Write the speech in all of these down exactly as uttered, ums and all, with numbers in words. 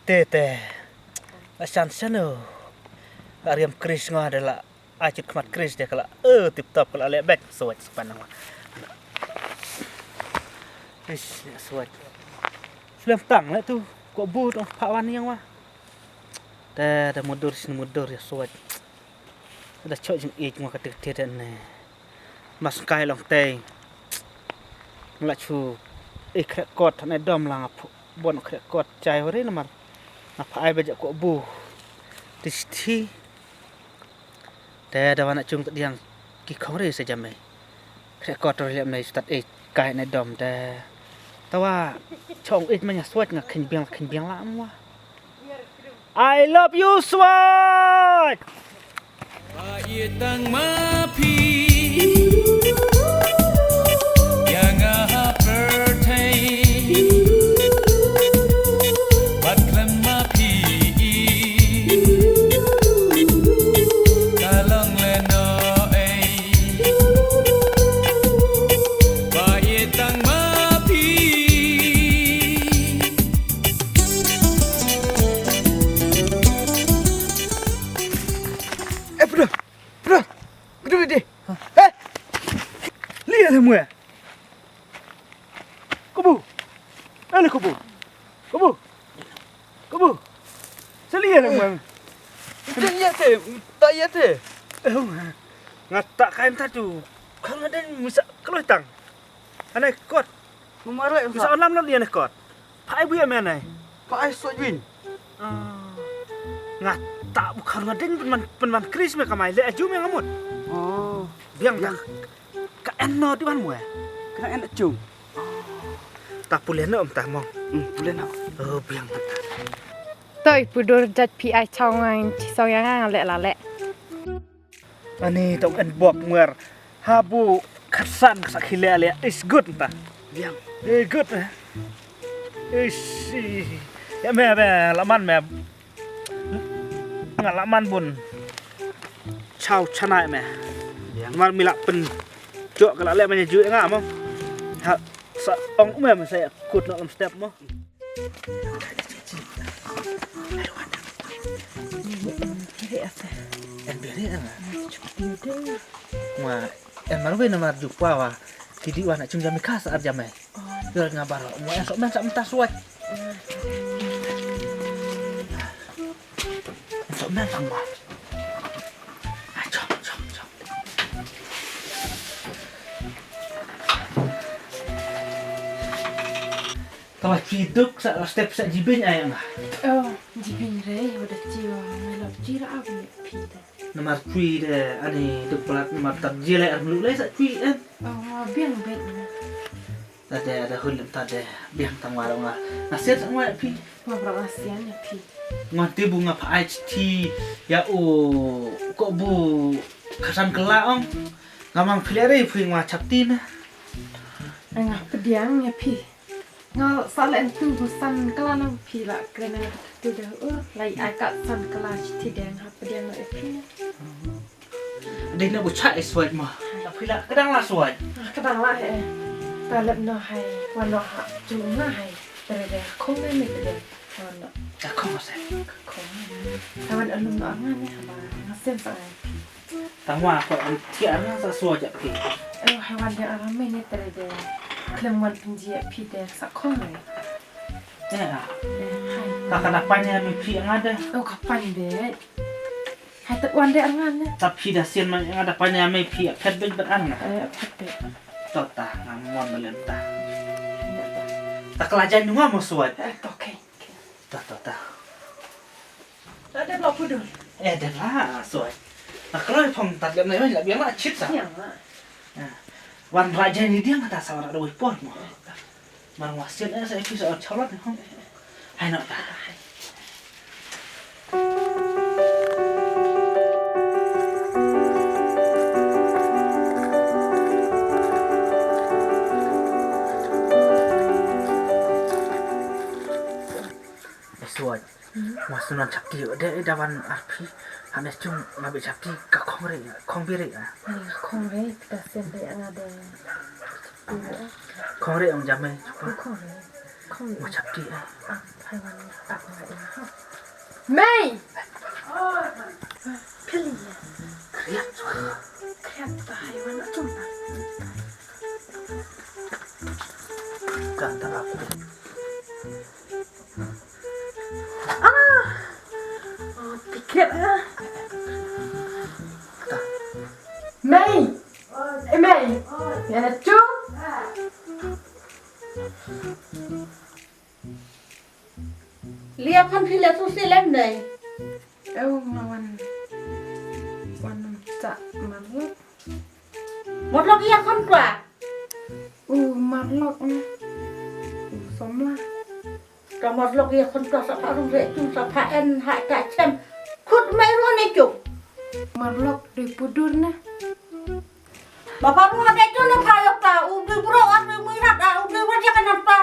te te. La shan shan o. La riam kris nga de la. Ai chit khmat kris de ka la. Eh, tip top ka la leh bek. Swat span nga. Ish, swat. Slem tang le tu. Ko bu tong pha wan yang wa. Te, te mudur sin mudur ya swat. Da chok jing ik ma ka tik tik ne. Mas kai long tei. Mla chu. Ik krek kot ne dom lang ap. Bon krek kot chai hore namar. Apa ai baja ko bu. Tisti. Te da wana chung ta diang. Ki khong re sa jam e. Krek kot ro liam ne stat ik kai ne dom te. Tawa. Chong ik ma nya swat nga khin biang khin biang la amwa. I love you, Swat! Ba ïa tang ma phi, ïa nga ha pyrthei. Bad khlem ma phi, ka long lehnohei. Ba ïa tang ma phi. Eh, Pudor! Pudor! Pudor, deh! Eh! Liya le mwe! Kubu! Eh, le kubu! Kubu! Kubu! Sa liya le mwe! Sa liya te! Ta ya te! Eh, nga ta kain ta tu! Kang ada misa kalau tang! Anai kot. Numar le. Bisa olam lam ïa ne kot. Phai bu ïa me anai. Phai soi win. Nga ta bu khar nga ding pynman pynman kris me kamai le aju me ngamut. Oh. Biang ta. Ka en no di ban mwe. Ka en aju. Ta pule no em ta mong. Hmm, pule no. Oh, biang ta. Toi Pudor jat phi ai chong ang chi song yang ang le la le. Ani tong en bok mwer. Habu khatsan sa khile ale is good ta. Biang. Eh, good. Is. Ya me be laman me. Nga laman bun. Chau chanai me. Biang. Mar mila pen. Jok kala le manya ju nga mo. Ha sa ong me me sa good no step mo. En beri na nga. Nga en marwei na mar jukwa wa. Kidi wa na chung jami kas ar jami. Dur nga bar wa en sok men sa mentas wai. En sok men sa wa. Chop chop chop. Ka la chi duk sa step sa jibin ai nga. Oh, jibin re, wada chi wa, nga la chi ra ab ni phi de. Namar chi de, ani duk palat namar tar jile ar melu le sa chi en. Oh, biang bet na. Tade ada hun tade biang tang wa nga. Nasiat sa nga phi. Nga bra nasiat ya phi. Nga ti bu nga pa ai chi ya u ko bu katan kela ong. Nga mang phi le re phi nga chap ti na. Nga pediang ya phi. Nga sa le entu bu san kala nang phi la kena nga tu dah. Oh, lai ai ka san kala chi ti dang ha pediang la phi. Dei na bu cha ai swat ma. La phi la kedang la swat. Ah, kedang la he. Ta lep no hai. Wan no ha chu na hai. Tere de khong ne ne tere. Wan no. Ta khong se. Khong. Ta wan alum no ngan ne ha ba. Nga sen sa ai. Tang wa ko an ti an sa so ja phi. Eh, hai wan de aram me ne tere de. Klem wan pinji phi de sa khong ne. Eh, hai. Ta kana panya mi phi ngada. Oh, ka pan de. Hai tet wan de ngan ne. Ta phi da sien ma ngada panya mi phi phet bit bet an nga. Eh, phet bit. To ta nga mon belen ta. Ta kala jan nunga mo suat. Eh, to, okay. Ta, ta, ta. Ta dep la pudun. Eh, dep la, soi. Ta kloi phong ta dep na, la biang la chit sa. Biang la. Ah. Wan raja ni dia kata sa wan ada wei por mo. Mar wasit eh sa episode chalot ni hong. Hai no ta. Suai. Mas sunan chapti de da wan arpi. Hane chung ngabe chapti ka khongre, khongbire. Khongre ta sen de anga de. Khongre ong jame. Khongre. Khongre. Ma chapti. Mei! Pili. Kriat. Kriat ta haiwan acum ta. Kata aku. Ah! Oh, pikir ah. Mei! Eh, Mei! Yana cu? Lia khon phi leh tu si lem dei. Eu nga wan. Wan sa marlok. Marlok ïa khon kwa. U marlok na. U somla. Ka marlok ïa khon kwa sa pha rung re tu sa pha en ha ta chem. Khut mai ruan e tu. Marlok dei pudur na. Ba pha ruan e tu na pha yok ta. U dei bro an dei muirat a u dei wajak an pa.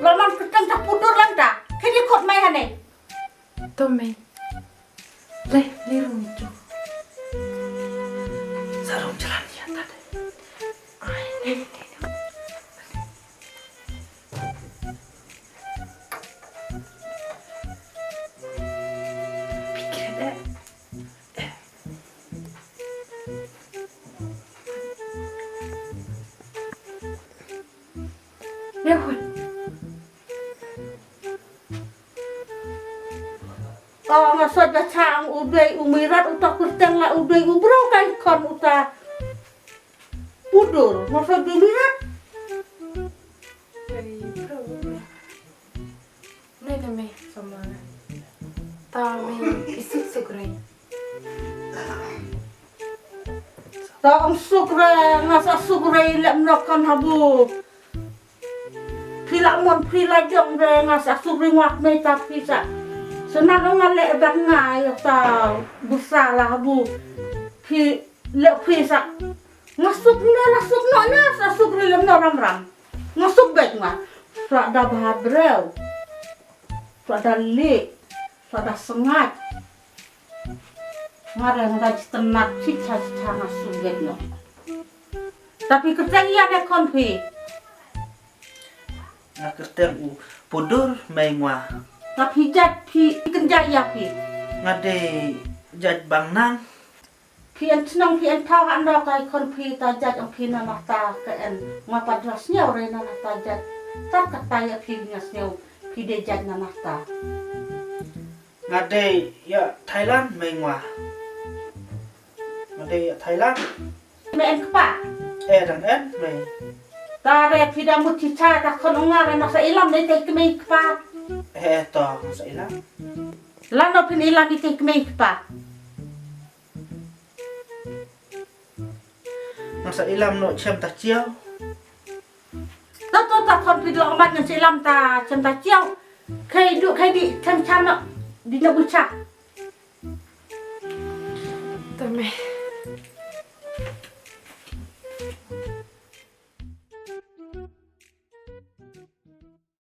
Laman kyrteng ta pudur lang ta. Kini kot mai hane. To mei. Leh, leh rung tu. Sarung jalan ya ta deh. Ai, ne, ne, ne. Pikir deh. Nehun. Oh, nga sot da chang u dei u mirat uta kyrteng la u dei u bro kai khon uta. Pudur, nga sot da mirat. Dei bro. Nei na me sama. Ta me isik sukrai. Ta ong sukrai, nga sa sukrai lem nok kan habu. Phi la mon phi la jong de nga sa suk ri ngwat mei ta phi sa. Sa na nga le bak nga ya ta busa la bu. Phi le phi sa. Nga suk na la suk no na sa suk ri lem no ram ram. Nga suk bek nga. Sa da bha breu. Sa da li. Sa da sengat. Nga reng da jitenat chicha chicha nga suk bek no. Tapi kyrteng ïa ne kon phi. Nga kyrteng u pudur mei ngwa. Tapi jat phi kynja ïa phi. Nga dei jat bang nang. Phi en chnong phi en thaw ha ndo kai kon phi ta jat ong phi na na ta ka en ngwa pa dra sñiaw re na na ta jat. Ta ka ta ïa phi nga sñiaw phi dei jat na na ta. Nga dei ïa Thailand mei ngwa. Nga dei ïa Thailand. Me en kpa. Eh dang en mei. Ta re phi da mut chicha ta khon ong nga re masa ilam dei te kmei kpa. Eh to masa ilam. Lano phin ilam ite kmei kpa. Masa ilam no chem ta chiaw. Ta to ta khon phi dlok mat ngan chilam ta chem ta chiaw. Khai du khai di chem chem no di na bucha. Ta me.